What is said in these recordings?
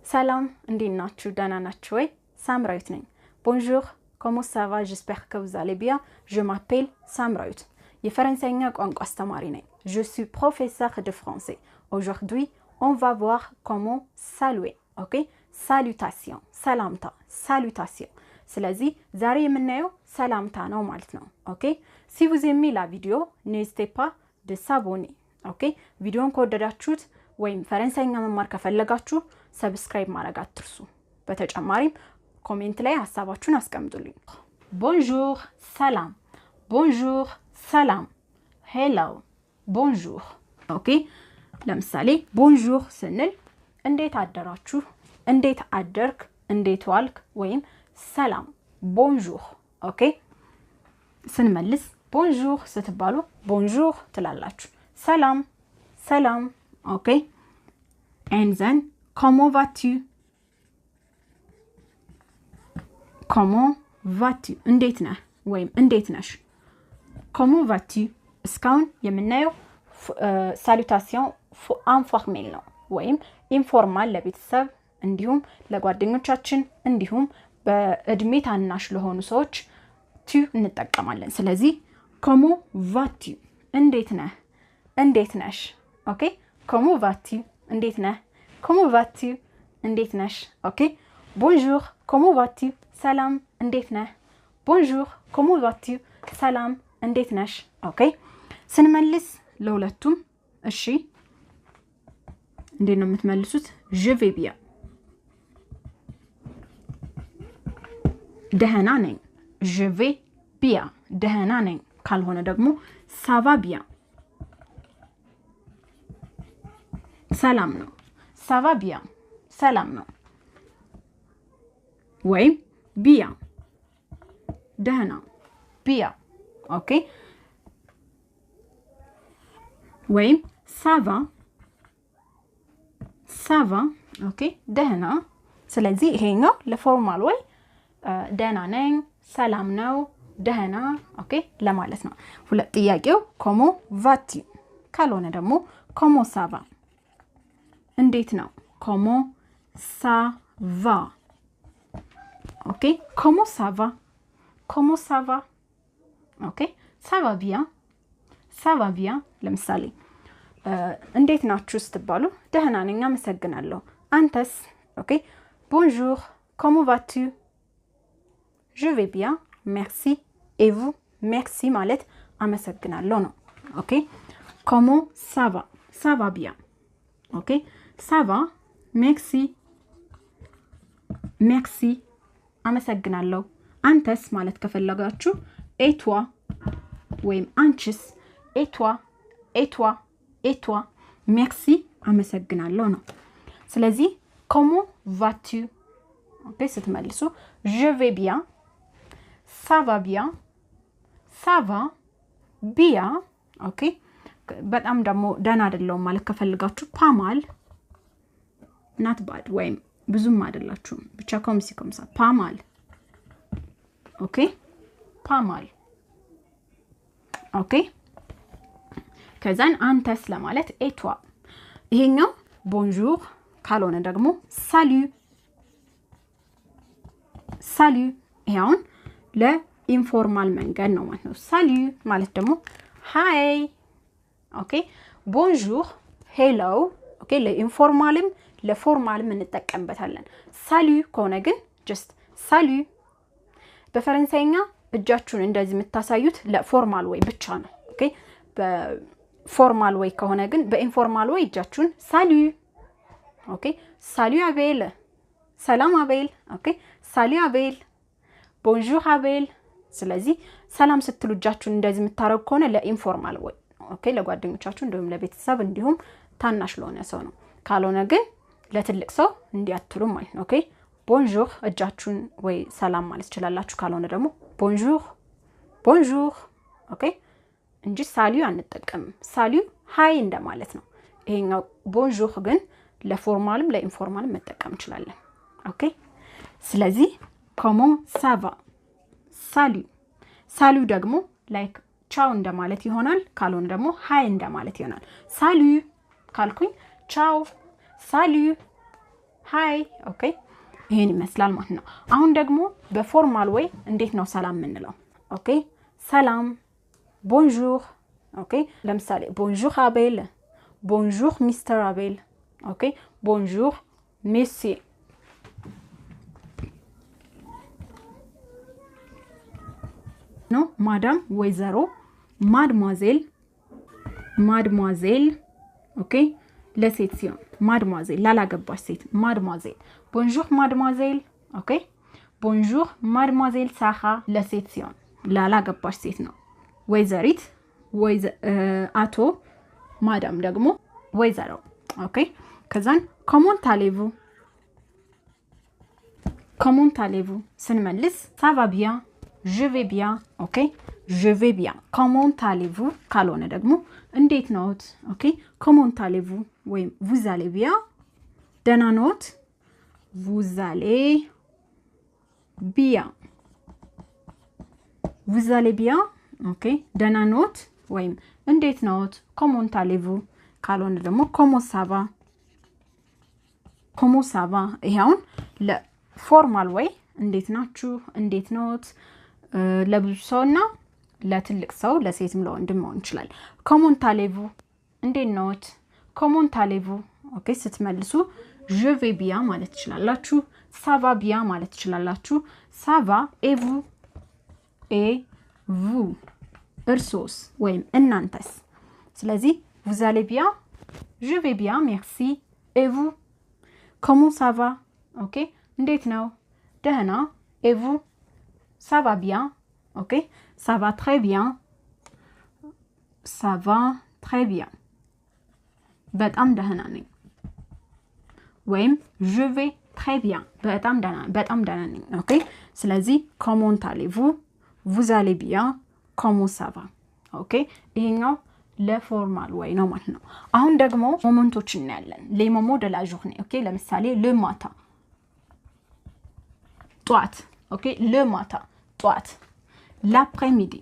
ሰላም እንዴት ናችሁ? ደህና ናችሁ ወይ? ሳምራዊት ነኝ። Bonjour, comment ça va? J'espère que vous allez bien. Je m'appelle ሳምራዊት፣ የፈረንሳይኛ ቋንቋ አስተማሪ ነኝ። Je suis professeur de français. Aujourd'hui, on va voir comment saluer. Okay, salutation፣ ሰላምታ፣ salutation። ስለዚህ ዛሬ የምናየው ሰላምታ ነው ማለት ነው። Okay, si vous aimez la vidéo, n'hésitez pas de s'abonner. Okay, ቪዲዮን ከወደዳችሁት ወይም ፈረንሳይኛ መማር ከፈለጋችሁ subscribe ማድረግ አትርሱ። በተጨማሪም comment ላይ ሀሳባችሁን አስቀምጡልኝ። Bonjour ሰላም፣ bonjour ሰላም፣ hello, bonjour። Okay, ለምሳሌ bonjour ስንል እንዴት አደራችሁ፣ እንዴት አደርክ፣ እንዴት ዋልክ ወይም ሰላም bonjour። Okay, ስንመልስ bonjour ስትባሉ bonjour ትላላችሁ። ሰላም ሰላም። Okay, and then comment vas-tu, comment vas-tu እንዴት ነህ ወይም እንዴት ነሽ። Comment vas-tu። እስካሁን የምናየው salutation informelle ነው ወይም informal ለቤተሰብ እንዲሁም ለጓደኞቻችን እንዲሁም በእድሜ ታናሽ ለሆኑ ሰዎች tu እንጠቀማለን። ስለዚህ comment vas-tu እንዴት ነህ፣ እንዴት ነሽ። Okay, comment vas-tu እንዴት ነህ፣ comment vas-tu እንዴት ነሽ። Okay, bonjour, comment vas-tu ሰላም እንዴት ነህ። Bonjour, comment vas-tu ሰላም እንዴት ነሽ። Okay, ስንመልስ ለሁለቱም እሺ፣ እንዴት ነው የምትመልሱት? Je vais bien ደህና ነኝ። Je vais bien ደህና ነኝ። ካልሆነ ደግሞ ça va bien ሰላም ነው። Ça va bien ሰላም ነው ወይም bien ደህና bien። Okay, ወይም ça va, ça va። Okay, ደህና። ስለዚህ ይሄኛው ለ formal ወይ ደህና ነኝ፣ ሰላም ነው፣ ደህና okay ለማለት ነው። ሁለት ጥያቄው comment vas-tu፣ ካልሆነ ደግሞ comment ça va እንዴት ነው። Comment ça va። Okay, comment ça va, comment ça va። Okay, ça va bien, ça va bien። ለምሳሌ እንዴት ናችሁ ስትባሉ ደህና ነኝ አመሰግናለሁ፣ አንተስ? Okay, bonjour, comment vas-tu? Je vais bien, merci, et vous? Merci ማለት አመሰግናለሁ ነው። Okay, comment ça va, ça va bien። Okay, ça va, merci, merci አመሰግናለሁ። አንተስ ማለት ከፈለጋችሁ et toi ወይም አንቺስ፣ et toi, et toi, et toi። Merci አመሰግናለሁ ነው። ስለዚህ comment vas-tu okay ስትመልሱ je vais bien, ça va bien, ça va bien። Okay, በጣም ደግሞ ደህና አይደለሁም ማለት ከፈልጋችሁ pas mal, not bad ወይም ብዙም አይደላችሁም ብቻ comme ci comme ça pas mal። Okay, pas mal። Okay, ከዛን አንተስ ለማለት et toi። ይሄኛው bonjour ካልሆነ ደግሞ salut, salut። ይሄ አሁን ለ informal መንገድ ነው ማለት ነው። Salut ማለት ደግሞ hi። Okay, bonjour hello። Okay, ለ informal ም ለ formal ም እንጠቀምበታለን። Salut ከሆነ ግን just salut። በፈረንሳይኛ እጃችሁን እንደዚህ የምታሳዩት ለ formal way ብቻ ነው። Okay, በ formal way ከሆነ ግን በ informal way እጃችሁን salut። Okay, salut አቤል፣ ሰላም አቤል። Okay, salut አቤል፣ bonjour አቤል። ስለዚህ ሰላም ስትሉ እጃችሁን እንደዚህ የምታረጉ ከሆነ ለ informal way okay፣ ለጓደኞቻችሁ እንዲሁም ለቤተሰብ እንዲሁም ታናሽ ለሆነ ሰው ነው። ካልሆነ ግን ለትልቅ ሰው እንዲያትሉ ማለት ነው። Okay, bonjour እጃችሁን ወይ ሰላም ማለት ትችላላችሁ። ካልሆነ ደግሞ bonjour, bonjour። Okay, እንጂ salut አንጠቀምም። Salut hi እንደማለት ነው። ይሄኛው bonjour ግን ለፎርማልም ለኢንፎርማልም መጠቀም እንችላለን። Okay, ስለዚህ comment ça va, salut። Salut ደግሞ like ቻው እንደማለት ይሆናል። ካልሆነ ደግሞ hi እንደማለት ይሆናል። Salut ካልኩኝ ቻው፣ salut Hi። Okay ይሄን ይመስላል ማለት ነው። አሁን ደግሞ በ formal way እንዴት ነው ሰላም የምንለው? Okay ሰላም bonjour። Okay ለምሳሌ bonjour አቤል፣ bonjour Mister አቤል። Okay bonjour monsieur ነው። Madame ወይዘሮ፣ mademoiselle mademoiselle። Okay ለሴት ሲሆን mademoiselle፣ ላላገባች ሴት mademoiselle። Bonjour mademoiselle። Okay bonjour mademoiselle ሳኻ ለሴት ሲሆን ላላገባች ሴት ነው። ወይዘሪት አቶ፣ madame ደግሞ ወይዘሮ። Okay ከዛን comment allez-vous comment allez-vous ስንመልስ ça va bien je vais bien። Okay je vais bien። Comment allez-vous ካልሆነ ደግሞ እንዴት ነዎት? Okay comment allez-vous ወይም vous allez bien ደህና ነዎት? Vous allez bien vous allez bien። Okay ደህና ነዎት ወይም እንዴት ነዎት? Comment allez-vous ካልሆነ ደግሞ comment ça va comment ça va። ይሄ አሁን ለ formal way እንዴት ናችሁ፣ እንዴት ነዎት ለብዙ ሰውና ለትልቅ ሰው ለሴትም ለወንድም መሆን ይችላል። Comment allez-vous እንዴት ነዎት? Comment allez-vous። Okay ስትመልሱ je vais bien ማለት ትችላላችሁ። Ça va bien ማለት ትችላላችሁ። Ça va et vous et vous እርሶስ ወይም እናንተስ። ስለዚህ vous allez bien je vais bien merci et vous comment ça va። Okay እንዴት ነው? ደህና። Et vous ça va bien። Okay ça va très bien ça va très bien በጣም ደህና ነኝ ወይም je vais très bien በጣም ደህና ነኝ። Okay ስለዚህ comment allez-vous vous allez bien comment ça va። Okay ይሄኛው ለ formal way ነው ማለት ነው። አሁን ደግሞ moment ኦች እናያለን። Les moments de la journée። Okay ለምሳሌ le matin ጧት። Okay le matin ጧት። L'après-midi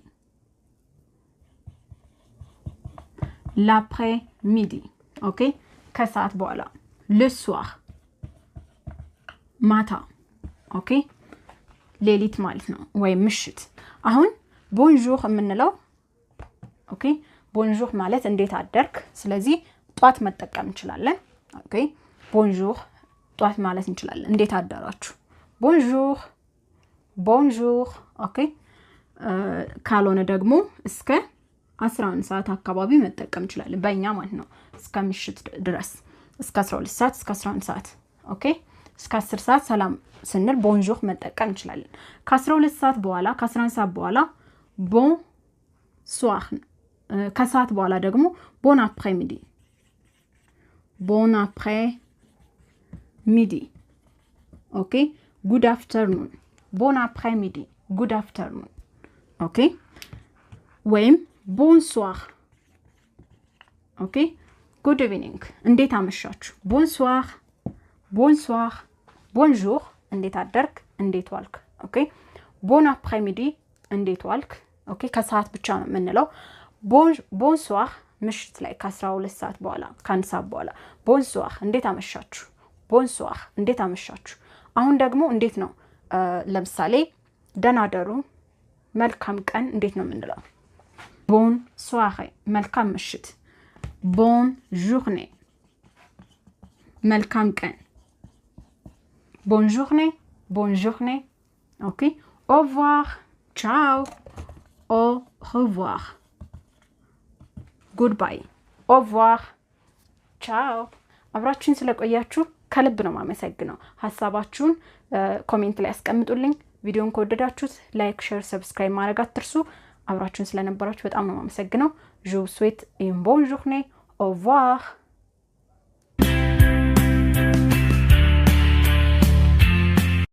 l'après-midi። Okay ከሰዓት በኋላ። Le soir ማታ። Okay ሌሊት ማለት ነው ወይም ምሽት። አሁን bonjour የምንለው okay bonjour ማለት እንዴት አደርክ። ስለዚህ ጧት መጠቀም እንችላለን። Okay bonjour ጧት ማለት እንችላለን። እንዴት አደራችሁ bonjour bonjour። Okay ካልሆነ ደግሞ እስከ 11 ሰዓት አካባቢ መጠቀም እንችላለን በእኛ ማለት ነው። እስከ ምሽት ድረስ እስከ 12 ሰዓት እስከ 11 ሰዓት። Okay እስከ 10 ሰዓት ሰላም ስንል bonjour መጠቀም እንችላለን። ከ12 ሰዓት በኋላ ከ11 ሰዓት በኋላ bonsoir፣ ከሰዓት በኋላ ደግሞ bon après-midi bon après-midi። Okay good afternoon bon après-midi good afternoon። Okay ወይም bonsoir። Okay good evening እንዴት አመሻችሁ። Bonsoir bonsoir። Bonjour እንዴት አደርክ እንዴት ዋልክ። Okay bon après-midi እንዴት ዋልክ። Okay ከሰዓት ብቻ ነው የምንለው። Bonsoir ምሽት ላይ ከ12 ሰዓት በኋላ ከአንድ ሰዓት በኋላ bonsoir እንዴት አመሻችሁ። Bonsoir እንዴት አመሻችሁ። አሁን ደግሞ እንዴት ነው ለምሳሌ ደህና ደሩ መልካም ቀን እንዴት ነው የምንለው? Bonne soirée መልካም ምሽት። Bonne journée መልካም ቀን። Bonne journée bonne journée። Okay au revoir ቻው። Au revoir goodbye። Au revoir ቻው። አብራችሁን ስለቆያችሁ ከልብ ነው የማመሰግነው። ሀሳባችሁን comment ላይ ያስቀምጡልኝ። ቪዲዮን ከወደዳችሁት like፣ share፣ subscribe ማድረግ አትርሱ። አብራችሁን ስለነበራችሁ በጣም ነው የማመሰግነው። Je vous souhaite une bonne journée። Au revoir።